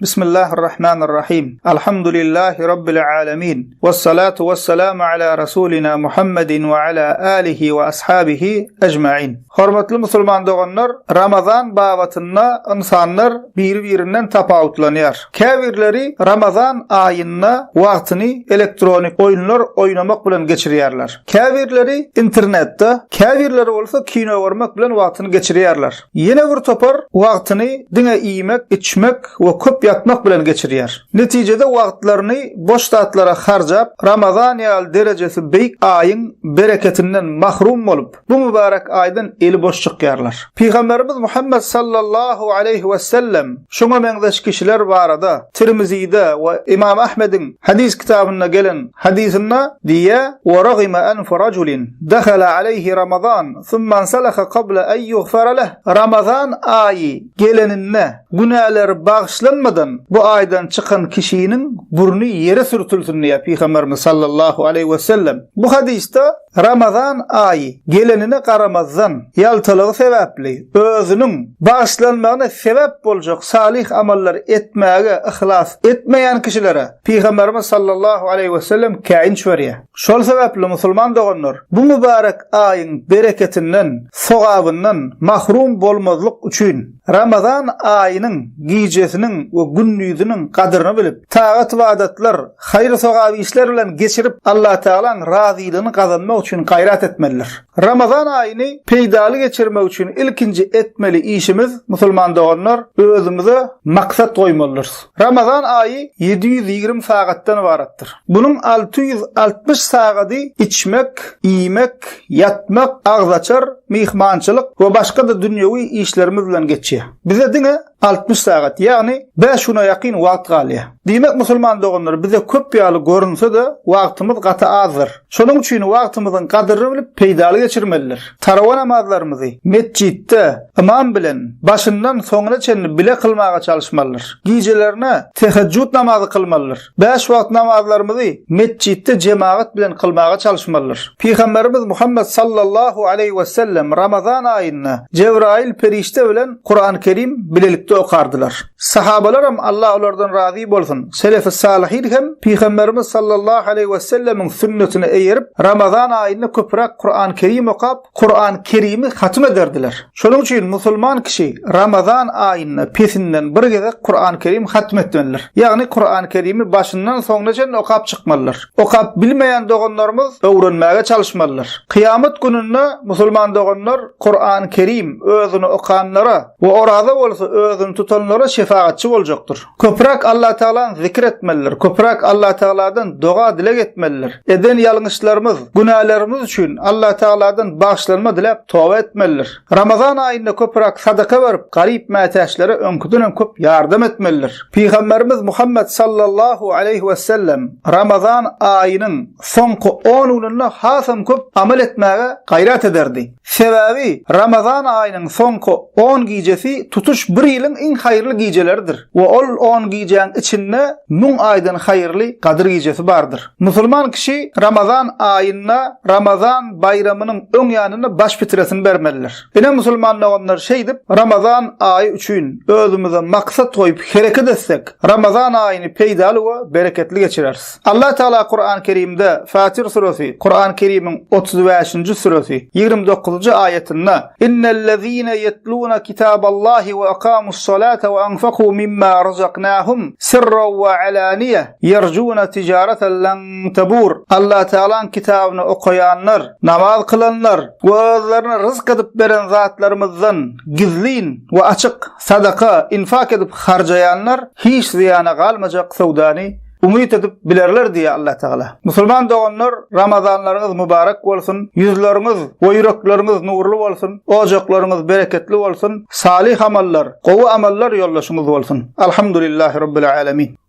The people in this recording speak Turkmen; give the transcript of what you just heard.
Bismillahir-Rahmanir Rahim. Alhamdulillahi Rabbil Alamin. Wes-salatu wes-salamu ala Rasulina Muhammedin we ala alihi we ashabihi ejmain. Hormatly musulman doganlar, Ramazan babatynda ynsanlar biri-birinden tapawutlanýar. Käbirleri Ramazan aýynda wagtyny elektronik oýunlar oýnamak bilen geçirýärler. Käbirleri internetde, käbirleri bolsa kino görmek bilen wagtyny geçirýärler. Ýene bir topar wagtyny diňe iýmek, içmek we köp ýatmak bilen geçirýär. Netijede wagtlaryny boş zatlara harjap, Ramazan ýaly derejesi beýik aýyň bereketinden mahrum bolup, bu mübärek aýdan eli boş çykýarlar. Pygamberimiz Muhammet sallallahu aleýhi wesellem şuňa meňzeş kişiler barada Tirmizide we Ymam Ahmediň hadys kitabynda gelen hadysynda diýýär, Wa ragima anfu rajulin dahala aleýhi Ramazan summa insalaha qabla an yughfara leh. Ramazan aýy geleninde günäleri bagyşlanmadan bu aýdan çykan kişiniň burny ýere sürtülsin diýýär Pygamberimiz sallallahu aleýhi wesellem. Bu hadysda Ramazan aýy gelenine garamazdan, ýaltalygy sebäpli özüniň bagyşlanmagyna sebäp boljak salyh amallary etmäge yhlas etmeýän kişilere Pygamberimiz sallallahu aleýhi wesellem käýinç berýär. Şol sebäpli musulman doganlar, bu mübärek aýyň bereketinden, sogabyndan mahrum bolmazlyk üçin Ramazan aýynyň gijesiniň we gündiziniň gadyryny bilip, tagat-ybadatlar, haýyr-sogap işler bilen geçirip, Allatagalaň razylygyny gazanmak üçin gaýrat etmelidir. Ramazan aýyny peýdaly geçirmek üçin ilkinji etmeli işimiz, musulman doganlar, özümize maksat goýmalydyrys. Ramazan aýy 720 sagatdan ybaratdyr. Bunuň 660 sagady içmek, iýmek, ýatmak, agzaçar, myhmançylyk we başga-da dünýewi işlerimiz bilen geçýär. Bize diňe 60 sagat, ýagny bäş güne ýakyn wagt galýar. Diýmek, musulman doganlar, bize köp ýaly görünse-de, wagtymyz gaty azdyr. Şonuň üçin wagtymyzyň gadyryny bilip peýdaly geçirmelidir. Tarawa namazlarymyzy metjitde ymam bilen başyndan soňuna çenli bile kylmaga çalyşmalydyr. Gijelerine tehejjud namazy kylmalydyr. Bäş wagt namazlarymyzy metjitde jemagat bilen kylmaga çalyşmalydyr. Pygamberimiz Muhammet sallallahu aleýhi wesellem Ramazan aýynda Jebraýyl perişde bilen Kuran Kerim bilelikde okardylar. Sahabalaram Allah olardan razy bolsun, selefi salyhin hem Pygamberimiz sallallahu aleýhi wesellemiň sünnetine eýerip Ramazan aýynda köpräk Kuran Kerim okap, Kuran Kerimi hatym ederdiler. Şonuň üçin musulman kişi Ramazan aýynda pesinden bir gezek Kuran Kerim hatm etmelidir. Ýagny Kuran Kerimi başyndan soňuna çenli okap çykmalydyr. Okap bilmeýän doganlarymyz öwrenmäge çalyşmalydyr. Kyýamat gününde musulman doganlar Kuran Kerim özüni okanlara we oraza bolsa özüni tutanlara şefagatçy boljakdyr. Köpräk Allatagalany zikir etmelidir, köpräk Allatagaladan doga-dileg etmelidir. Eden ýalňyşlarymyz, günälerimiz üçin Allatagaladan bagyşlanma diläp toba etmelidir. Ramazan aýynda köpräk sadaka berip, garyp-mätäçlere öňküdenem köp ýardam etmelidir. Pygamberimiz Muhammet sallallahu aleýhi wesellem Ramazan aýynyň soňky on gününde hasam köp amal etmäge gaýrat ederdi. Sebäbi Ramazan aýynyň soňky on gijesi tutuş bir ýylyň iň haýyrly gijeleridir we ol on gijäň içinde müň aýdan haýyrly Gadyr gijesi bardyr. Musulman kişi Ramazan aýynda Ramazan baýramynyň öň ýanynda baş pitresini bermelidir. Ine musulman doganlar şeýdip Ramazan aýy üçin özümize maksat goýup hereket etsek, Ramazan aýyny peýdaly we bereketli geçireris. Allah Tagala Kuran Kerimde Fatir suresi, Kuran Kerimiň 35-nji süresi, 29-njy aýatynda Innellezine yetluna kitaballahi we akamus-salata we anfaku mimma razaknahum sirran we alaniye yerjuna tijaratan lan tabur. Allah Tagalaň kitabyny okaýanlar, namaz kylanlar we özlerine ryzk edip beren zatlarymyzdan gizlin we açyk sadaka, infak edip harjaýanlar hiç zyýana galmajak söwdany umyt edip bilerler diýýär Allah Tagala. Musulman doganlar, Ramazanlaryňyz mübarek bolsun, ýüzleriňiz we ýürekleriňiz nurly bolsun, ojaklaryňyz bereketli bolsun, salyh amallar, gowy amallar ýoldaşyňyz bolsun. Alhamdulillahi Rabbil Alemin.